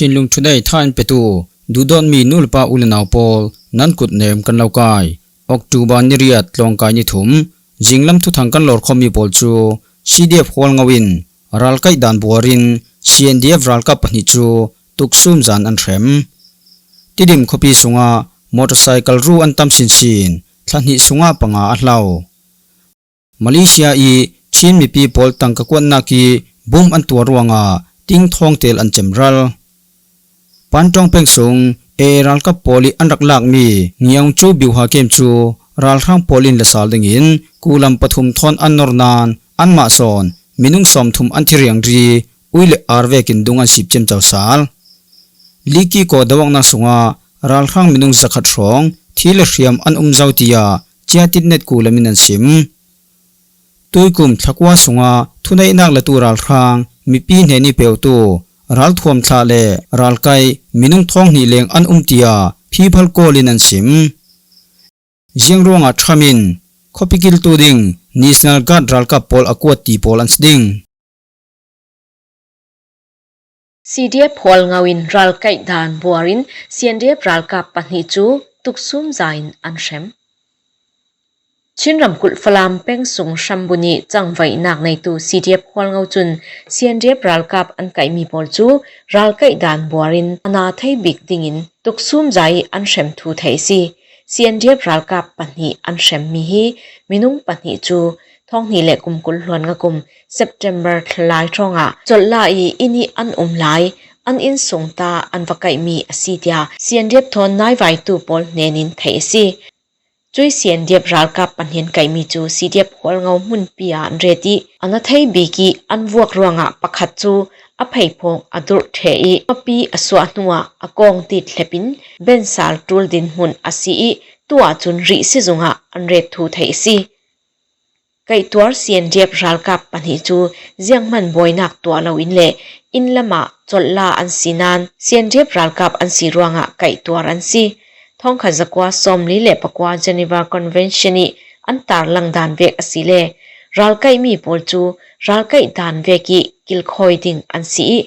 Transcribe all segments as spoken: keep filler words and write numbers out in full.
Chinlung Today tha in petu, duhdawtmi nu le pa u le nau pawl, nan kut nem kan lo kai. October ni riat, tlawngkai ni thum, zinglam thuthang kan lawrkhawmmi pawl cu, C D F Hualngo in ralkaih dan buarin C N D F ralkap pahnih cu tuksum zan an hrem. Tidim khuapi sungah motorcycle ru an tam sinsin, thla hnih sungah panga a hlo. Malaysia i Chin mipi pawl tangka kuatnak i bom an tuar ruangah tingthawng tel an cemral. Pantawng peng sung A A ralkap pawl i an rak lakmi Ngiaungcu biuha kem cu ralhrang pawl in la sal dingin kulam pathum thawn an nor nain anmah sawn minung sawmthum an thi riangri, ui le ar vekin dung an sip ciamco sal. Likikaw do awknak sungah ralhrang minung zakhat hrawng thi le hriam an um zo, tiah Ciatit Net kulam in an sim. Tuikum thlakua sungah thuneihnak latu ralhrang mipi hnen i peutu ralthuam thlah le ralkaih minung thawng hnih leng an um, tiah People Call in an sim. Ziang ruangah Trump in khuapi kiltu ding National Guard ralkap pawl a kuat ti pawl an si ding. C D F Hualngo in ralkaih dan buarin C N D F ralkap pahnih cu tuksum zain an hrem. Chin ramkulh Falam peng sung hrambu nih cangvaihnak neitu C D F Hualngo cun C N D F ralkap an kaihmi pawl cu ralkaih dan buarin a na thei bik dingin tuksum zai an hrem thu theih a si. C N D F ralkap pahnih an hremmi hi minung pahnih cu thawng hnih le kum kul hluan nga kum September thlalai hrawngah colh la i inn i an um lai an inn sung ta an va kaihmi a si, tiah C N D F thawn naivaitu pawl hnenin theih a si. Cui C N D F ralkap pahnih an kaihmi cu C D F Hualngo hmunpi ah an ret i an a thei bik i an vuak ruangah pakhat cu a pheiphawng a durh ṭheh i khuapi a suah hnuah a kawng tit hlep in bensal ṭul dinhmun a si i tu ahcun rih sizung ah an ret thu theih a si. Kaihtuar C N D F ralkap pahnih cu zianghman buainak tuah loin le inn lamah colh la an si nain C N D F ralkap an si ruangah kaihtuar an si. Thawngkhat zakua sawmli le pakua Geneva Convention i an tarlang dan vek a si le ralkaihmi pawl cu ralkaih dan vek i kilkhawi ding an si i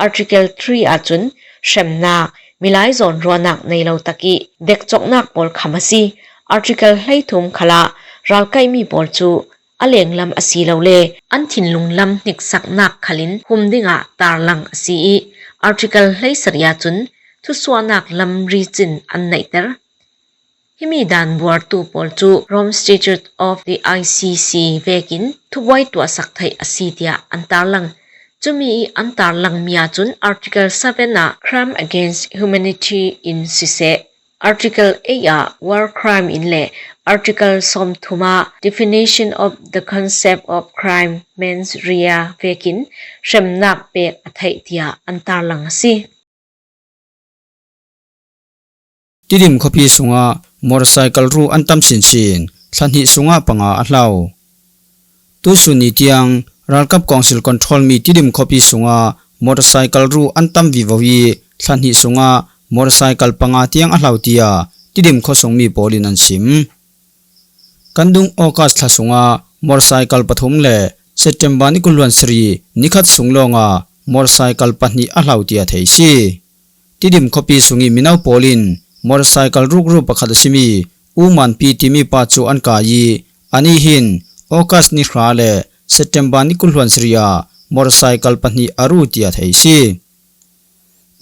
Article three ahcun hremnak, milai zawnruahnak nei lo tak i dekcoknak pawl kham a si. Article hleithum khalah ralkaihmi pawl cu a lenglam asilole an thinlung lam hniksaknak khalin hum dingah tarlang a si i Article hleisarih ahcun thusuahnak lam ricin an neihter. Himi dan buartu pawl cu Rome Statute of the I C C vekin thubuai tuahsak theih a si tiah an tarlang. Cumi i an tarlangmi ahcun Article seven ah crime against humanity in siseh, Article eight ah war crime in le Article sawmthum ah definition of the concept of crime, mens rea vekin hremnak pek a theih tiah an tarlang a si. Tidim khuapi sungah motorcycle ru an tam sinsin, thla hnih sungah panga a hlo. Tusun ni tiang ralkap kawngsil control mi Tidim khuapi sungah motorcycle ru an tam vivo i thla hnih sungah motorcycle panga tiang a hlo, tiah Tidim khuasungmi pawl in an sim. Kan dung August thla sungah motorcycle pathum le September ni kul hluan sarih nikhat sung lawngah motorcycle pahnih a hlo tiah thei si. Tidim khuapi sung i mino pawl in motorcycle rukru pakhat a simi U Manpi timi pa cu an kai i anih hin August ni hra le September ni kul hluan sarih ah motorcycle pahnih a ru tiah thei si.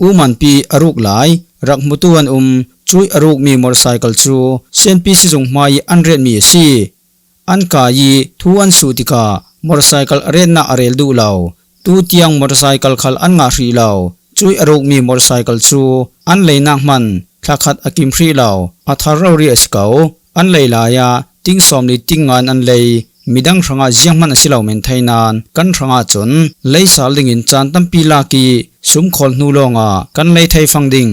U Manpi a ruk lai rak hmutu an um. Cui a rukmi motorcycle cu Senpi sizung hmai an retmi a si. An kai i thu an suh tikah motorcycle a retnak a rel duh lo. Tu tiang motorcycle khal an ngah hrih lo. Cui a rukmi motorcycle cu an leinak hman thlakhat a kim hrih lo. A thar rori a si ko. An lei lai ah ting sawmli ting nga in an lei. Midang hrangah zianghman a si lo men thei nain kan hrangah cun lei sal dingin caan tampi lak i sum khawl hnu lawngah kan lei thei fang ding.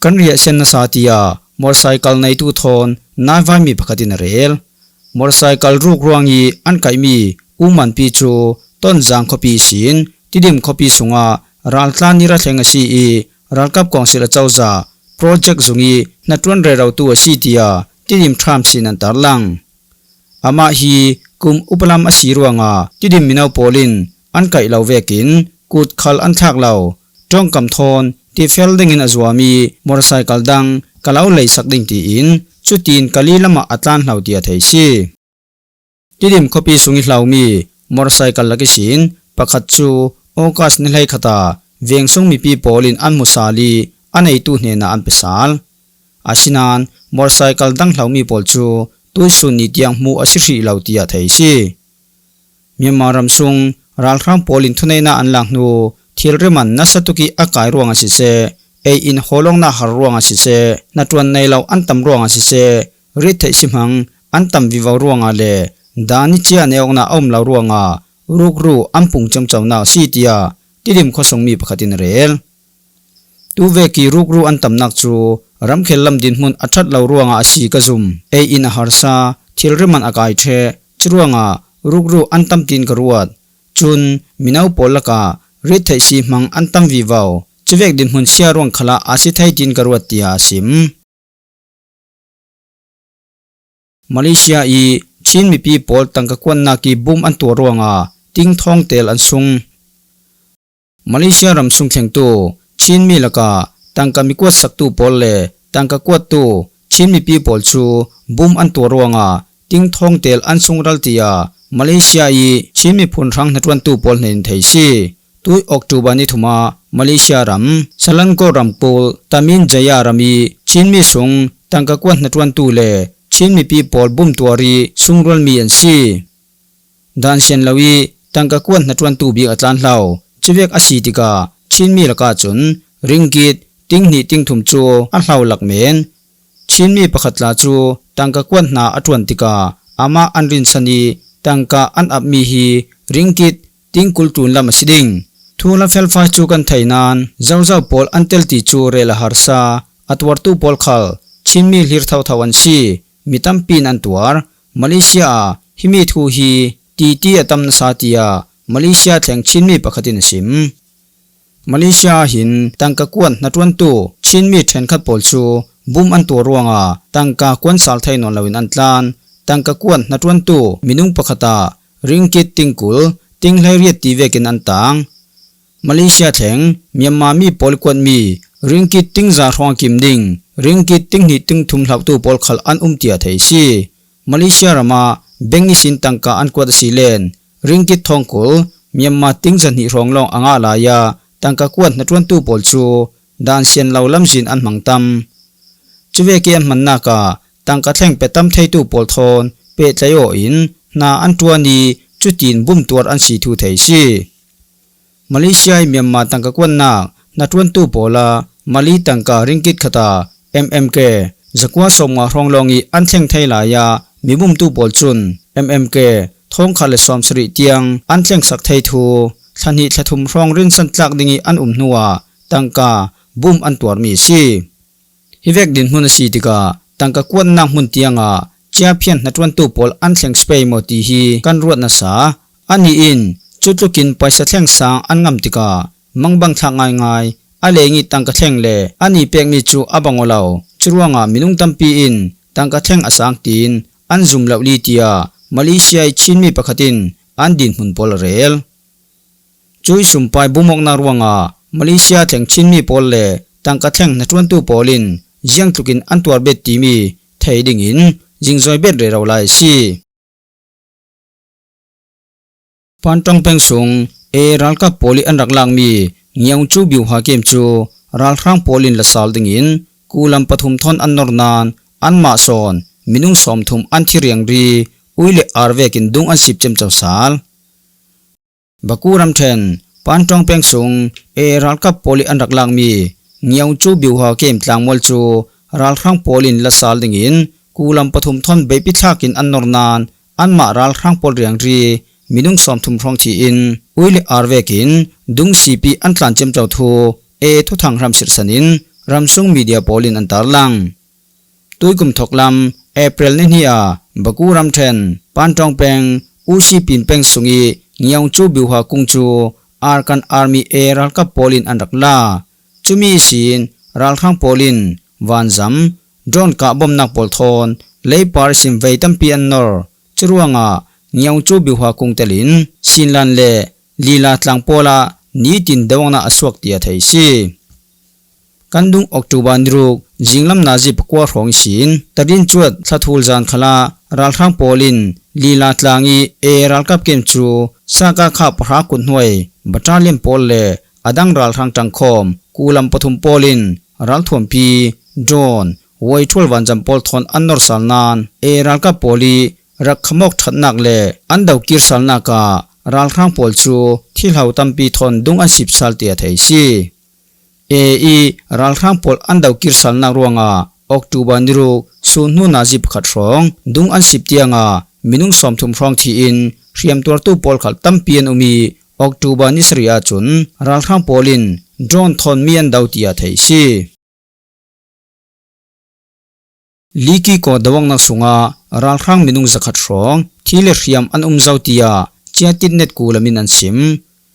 Kan riahsian nasa, tiah motorcycle neitu thawn naivaimi pakhat in a rel. Motorcycle ruk ruang i an kaihmi U Manpi cu Tonzang khuapi ihsin Tidim khuapi sungah raltlan i ra thleng a si i ralkap kawngsil a cozah project zung i hnaṭuan rerotu a si, tiah Tidim Times in an tarlang. Amah hi kum upa lam a si ruangah Tidim mino pawl in an kaih lo vekin kut khal an thlak lo. ṭawngkam thawn tifel dingin a zuami motorcycle dang ka lo leisak ding tiin, chutin Kali lamah a tlan hlau tia thei si. Tidim khuapi sung i hlaumi motorcycle lak ihsin pakhat chu August ni hleikhata veng sung mipi pawlin an hmu sal i a neitu hnenah an pe sal. Asinan motorcycle dang hlaumi pawl chu tuisun ni tiang hmu a si hrih lo tia thei si. Myanmar ram sung ralhrang pawlin thuneihna an lak hnu thil riman nasa tuk i a kai ruangah siseh, ei in hawlawkna har ruangah siseh, hnaṭuan nei lo an tam ruangah siseh, rit theih si hmang an tam vivo ruangah le dan ni chia neihawkna a um lo ruangah rukru an pung ciamco nak si tia Tidim khuasung mi pakhatin a rel. Tuvek i rukru an tamnak cu ramkhel lam dinhmun a ṭhat lo ruangah a si ka zum. Ei in a harsa, thil riman a kai ṭheh, curuangah rukru an tam tiin ka ruat. Cun mino pawl lakah rit theih si hmang an tam vivo, cuvek dinhmun sia ruang khalah a si thei tiin ka ruat tia a sim. Malaysia i Chin mipi pawl tangka kuatnak i bum an tuar ruangah tingthawng tel an sung. Malaysia ram sung thlengtu Chin mi lakah tangka mi kuatsaktu pawl le tangka kuattu Chin mipi pawl cu bum an tuar ruangah tingthawng tel an sung ral tia Malaysia i Chin miphun hrang hnaṭuantu pawl hnen in thei si. Tui October ni thuma Malaysia ram, Selangor ramkulh, Tamin Jaya ram i Chin mi sung tangka kuat hnaṭuantu le Chin mipi pawl bum tuar i sungrualmi an si. Dan sian lo i tangka kuat hnaṭuantu bik a tlan hlau. Cuvek a si tikah Chin mi lakah cun ringgit ting hnih ting thum cu a hlau lak men. Chin mi pakhat tla cu tangka kuat hna a ṭuan tikah amah an rinsan i tangka an apmi hi ringgit tingkul ṭun lam a si ding. Thu la felfai cu kan thei nain zozo pawl an tel ti cu rel a harsa, a tuartu pawl khal Chin mi hlir thotho an si. Mi tampi in an tuar. Malaysia ah himi thu hi titi a tam nasa tia Malaysia thleng Chin mi pakhat in a sim. Malaysia ah hin tangka kuat hnaṭuantu Chin mi ṭhenkhat pawl cu bum an tuar ruangah tangka kuan sal thei nawn loin an tlan. Tangka kuat hnaṭuantu minung pakhat ah ringgit tingkul, ting hleiriat ti vekin an tang. Malaysia thleng Myanmar mi pawl kuatmi ringgit ting za hrawng a kim ding ringgit ting hnih ting thum hlauhtu pawl khal an um tia thei si. Malaysia ramah bank ihsin tangka an kuat a si len ringgit thawngkul, Myanmar ting zahnih hrawng lawng a ngah lai ah tangka kuat hnaṭuantu pawl cu dan sian lo lamzin an hmang tam. Cuvek i an hmannak ah tangka thleng pe tam theitu pawl thawn pehtlai aw in hna an ṭuan i cutin bum tuar an si thu thei si. Malaysia i Myanmar tangka kuatnak hnaṭuantu pawl ah Mali tangka ringgit khat ah M M K zakua sawmnga hrawng lawng i an thleng thei lai ah mi bumtu pawl cun M M K thawngkhat le sawmsarih tiang an thlengsak thei thu thla hnih thla thum hrawng rinsan tlak ding i an um hnuah tangka bum an tuarmi a si. Hivek dinhmun a si tikah tangka kuatnak hmun tiangah ciaphian hnaṭuantu pawl an thleng si pei maw ti hi kan ruat nasa. Anih in cutlukin paisa thleng sang an ngam tikah mangbang thlak ngaingai a leng i tangka thleng le an i pekmi cu a bang aw lo. Curuangah minung tampi in tangka thleng a sang tiin an zum loh li tiah Malaysia i Chin mi pakhat in an dinhmun pawl a rel. Cui sumpai bumawknak ruangah Malaysia thleng Chin mi pawl le tangka thleng hnaṭuantu pawl in ziangtlukin an tuar bet timi thei dingin zingzoi bet rero lai a si. Panṭawng peng sung A ralkap pawl i an rak lakmi Ngiawngcu biuha kem cu ralhrang pawl in la sal dingin kulam pathum thawn an nor nain anmah sawn minung sawmthum an thi riangri ui le ar vekin dung an sip ciamco sal. Baku ramṭhen Panṭawng peng sung A ralkap pawl i an rak lakmi Ngiawngcu biuha kem tlangmual cu ralhrang pawl in la sal dingin kulam pathum thawn beipi thlakin an nor nain anmah ralhrang pawl riangri minung sawmthum hrawng thi in ui le ar vekin dung sip i an tlan ciamco thu A thuthang hram sirhsan in ramsung media pawl in an tarlang. Tuikum thawk lam April ni hnih ah Baku ramṭhen Panṭawng peng Usi Pin peng sung i Ngiawngcu biuha kung cu Arakan Army A ralkap pawl in an rak la. Cumi ihsin ralhrang pawl in vanzam, drone kah bawmnak pawl thawn leipar ihsin vei tampi an nor. Curuangah Ngiawngcu biuha kung telin Sinlan le Lila tlang pawlah nitin doawkna a suak tia thei si. Kan dung October ni ruk zinglam nazi pakua hrawng ihsin tarin chuat thla thul zan khalah ralhrang pawl in Lila tlang i A A ralkap kem cu Saka kha pahra kut hnuai battalion pawl le a dang ralhrang ṭangkhawm kulam pathum pawl in ralthuampi, drone, Y twelve vanzam pawl thawn an nor sal nain A A ralkap pawl i rak khamawk ṭhatnak le an do kir salnak ah ralhrang pawl cu thihlo tampi thawn dung an sip sal tia thei si. A A i ralhrang pawl an do kir salnak ruangah October ni ruk sun hnu nazi pakhat hrawng dung an sip tiangah minung sawmthum hrawng thi in hriamtuartu pawl khal tampi an um i October ni sarih ahcun ralhrang pawl in drone thawn mi an do tia thei si. Likikaw doawknak sungah ralhrang minung zakhat hrawng thi le hriam an um zo tiah Chiatinnet kulam in an sim.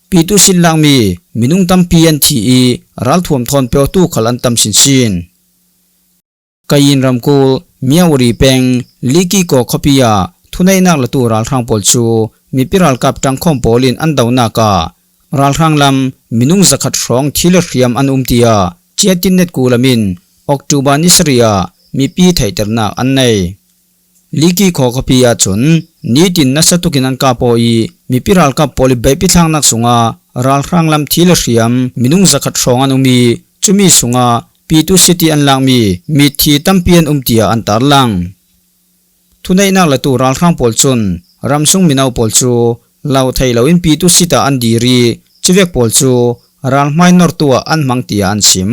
Pitusit lakmi minung tampi an thi i ralthuam thawn peutu khal an tam sinsin. Kayin ramkulh Myawaddy peng Likikaw khuapi ah thuneihnak latu ralhrang pawl cu mipi ralkap ṭangkhawm pawl in an donak ah ralhrang lam minung zakhat hrawng thi le hriam an um tiah Chiatinnet kulam in October ni sarih ah mipi theihternak an nei. Likikaw khuapi ahcun nitin nasa tukin an kap aw i mipi ralkap pawl i beihpi thlaknak sungah ralhrang lam thi le hriam minung zakhat hrawng an um i cumi sungah Pitu City an lakmi mithi tampi an um tiah an tarlang. Thuneihnak latu ralhrang pawl cun ramsung mino pawl cu lo thei loin Pitu City ah an dir i cuvek pawl cu ralhmai nortu ah an hmang tiah an sim.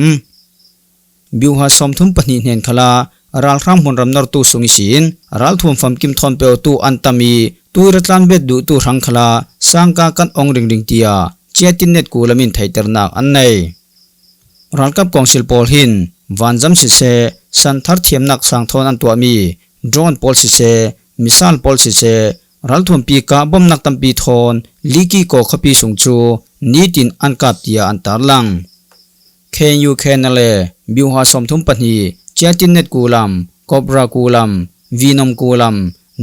Biuha sawmthum pahnih hnen khalah ralhrang hmunram nortu sung ihsin ralthuam famkim thawn peutu an tam i tuiratlan bet duhtu hrang khalah sangka kan ong ringring tiah Chiatinnet kulam in theihternak an nei. Ralkap kawngsil pawl hin vanzam siseh, santhar thiamnak sang thawn an tuahmi drone pawl siseh, missile pawl siseh, ralthuampi kah bomnak tampi thawn Likikaw khuapi sung cu nitin an kap tiah an tarlang. K N U K N L A, Biuha sawmthum pahnih, Chiatinnet kulam, Cobra kulam, Venom kulam,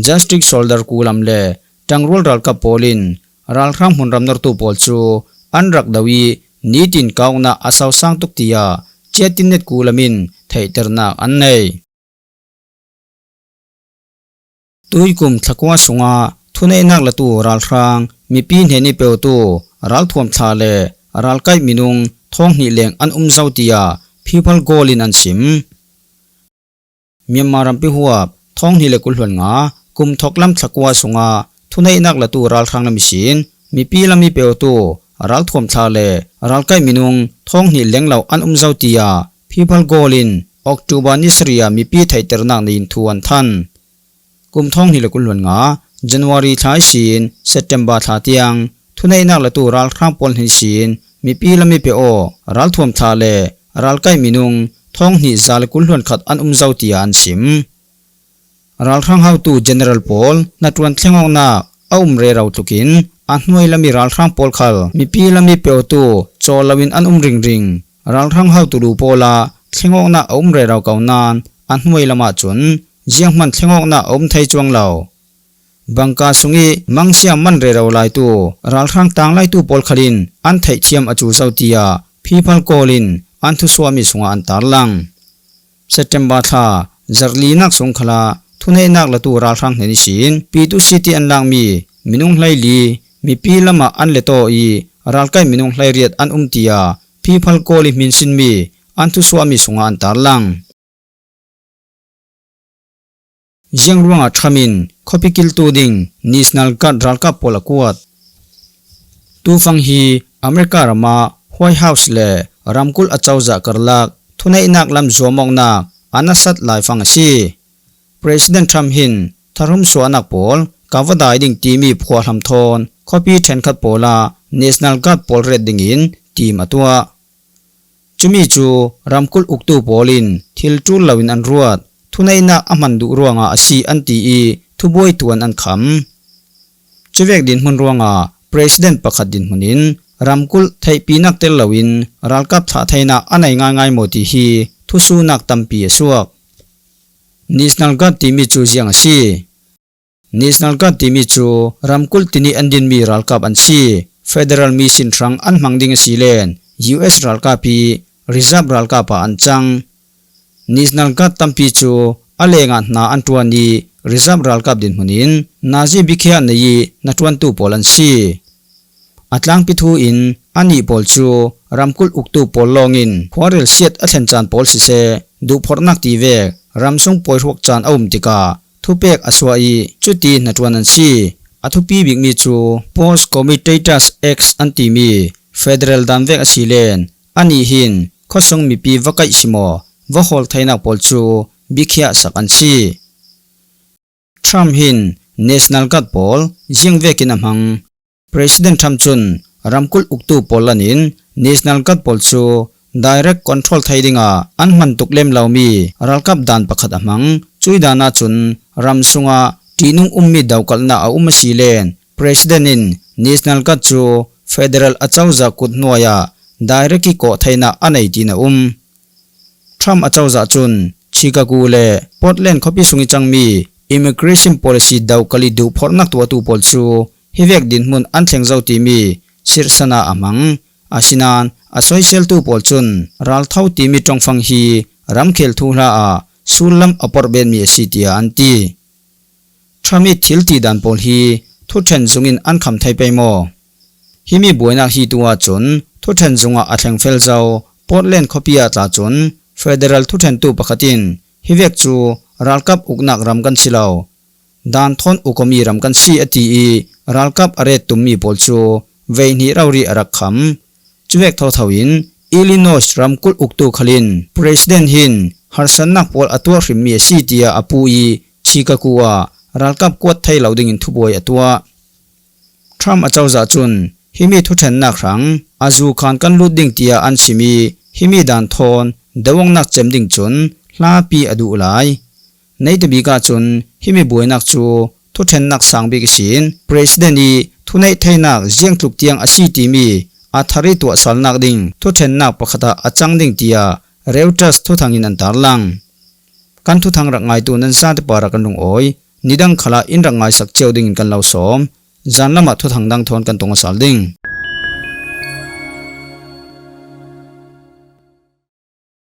Justice Soldier kulam le ṭangrual ralkap pawl in ralhrang hmunram nortu pawl cu an rak do i nitin kauknak a sosang tuk tiah Chiatinnet kulam in theihternak an nei. Tuikum thlakua sungah thuneihnak latu ralhrang mipi hnen i peutu ralthuam thla le ralkaih minung thawng hnih leng an um zo tiah People Goal in an sim. Myanmar rampi huap thawng hnih le kul hluan nga kum thawk lam thlakua sungah thuneihnak latu ralhrang lam ihsin mipi lam i peutu ralthuam thla le ralkaih minung thawng hnih lenglo an um zo tiah People Goal in October ni sarih ah mipi theihternak nei in thu an than. Kum thawng hnih le kul hluan nga January thla ihsin September thla tiang thuneihnak latu ralhrang pawl hnen ihsin mipi lam i pe aw ralthuam thla le ralkaih minung thawng hnih za le kul hluan khat an um zo tiah an sim. Ralhrang hotu general pawl hnaṭuan thlengawknak a um rero tlukin a hnuai lam i ralhrang pawl khal mipi lam i peutu cawl loin an um ringring. Ralhrang hotu lu pawl ah thlengawknak a um rero ko nain a hnuai lam ahcun zianghman thlengawknak a um thei cuang lo. Bangka sung i mangsia man rero laitu ralhrang tanglaitu pawl khal in an theihthiam a cu zo tiah People Goal in an thusuahmi sungah an tarlang. September thla zarhlinak sung khalah thuneihnak latu ralhrang hnen ihsin Pitu City an lakmi minung hleili mipi lamah an let aw i ralkaih minung hleiriat an um tiah People Goal i hminsinmi an thusuahmi sungah an tarlang. Ziang ruangah Trump in khuapi kiltu ding National Guard ralkap pawl a kuat. Tufang hi America ramah White House le ramkulh a cozah karlak thuneihnak lam zuamawknak a nasat laifang a si. President Trump hin tharhum suahnak pawl ka va dai ding timi phuahhlam thawn khuapi ṭhenkhat pawlah National Guard pawl ret dingin tim a tuah. Cumi cu ramkulh uktu pawl in thil ṭul loin an ruat, thuneihnak a hman duh ruangah a si an ti i thubuai tuan an kham. Cuvek dinhmun ruangah president pakhat dinhmun in ramkulh theihpinak tel loin ralkap thlah theinak a nei ngaingai maw ti hi thusuhnak tampi a suak. National Guard timi cu ziang a si? National Guard timi cu ramkulh tinih an dinmi ralkap an si. federal mission hrang an hmang ding a si len U S ralkap hi reserve ralkap ah an chang. National Guard tampi cu a lengah hna an ṭuan i reserve ralkap dinhmun in nazi bikhiah nei i hnaṭuantu pawl an si. A tlangpi thu in anih pawl cu ramkulh uktu pawl lawngin khuarel siat a thlen caan pawl siseh, duhphorhnak ti vek ramsung pawi hruak caan a um tikah thupek a suah i cuti hnaṭuan an si. A thupi bikmi cu Post Comitatus Acts an timi federal daan vek a si len, anih hin khuasung mipi va kaih si maw, va hawl theinak pawl cu bikhiah sak an si. Trump hin National Guard pawl ziang vekin a hmang. President Trump cun ramkulh uktu pawl lanin National Guard pawl cu direct control thei dingah an hman tuk lem lomi ralkap daan pakhat a hmang. Cui daan ahcun ram sungah ṭihnung ummi dokalhnak a um a si len, President in National Guard cu federal acozah kut hnuai ah direct i kawh theinak a nei tiin a um. Trump acozah cun Chicago le Portland khuapi sung i cangmi immigration policy dokal i duhphorhnak tuahtu pawl cu hivek dinhmun an thleng zo timi sirhsan ah a hmang. Asinain a soiseltu pawl cun raltho timi ṭongfang hi ramkhel thuhla ah sullam a porh betmi a si, tiah an ti. Trump i thil ti dan pawl hi thuṭhen zungin an kham thei pei maw? Himi buainak hi tu ahcun thuṭhen zungah a thleng fel zo Portland khuapi ah tla cun federal thuṭhentu pakhat in hivek cu ralkap uknak ram kan si lo, daan thawn uk awmi ram kan si a ti i ralkap a ret tummi pawl cu veihnih rori a rak kham. Cuvek thotho in Illinois ramkulh uktu khal in President hin harsatnak pawl a tuah hrimmi a si tiah a pu i Chicago ah ralkap kuat thei lo dingin thubuai a tuah. Trump acozah cun himi thuṭhennak hrang a zu khan kan lut ding tiah an sim i himi daan thawn doawknak cem ding cun hlapi a duh lai. Neita bik ahcun himi buainak cu thuṭhennak sang bik ihsin President i thuneih theinak ziangtluk tiang a si timi a thar i tuahsalnak ding thuṭhennak pakhat ah a cang ding tiah Reuters thuthang in an tarlang. Kan thuthang rak ngaitu nan zate parah kan lungawi. Nidang khalah in rak ngaisak cio dingin kan lo sawm. Zanlam ah thuthang dang thawn kan tong aw sal ding.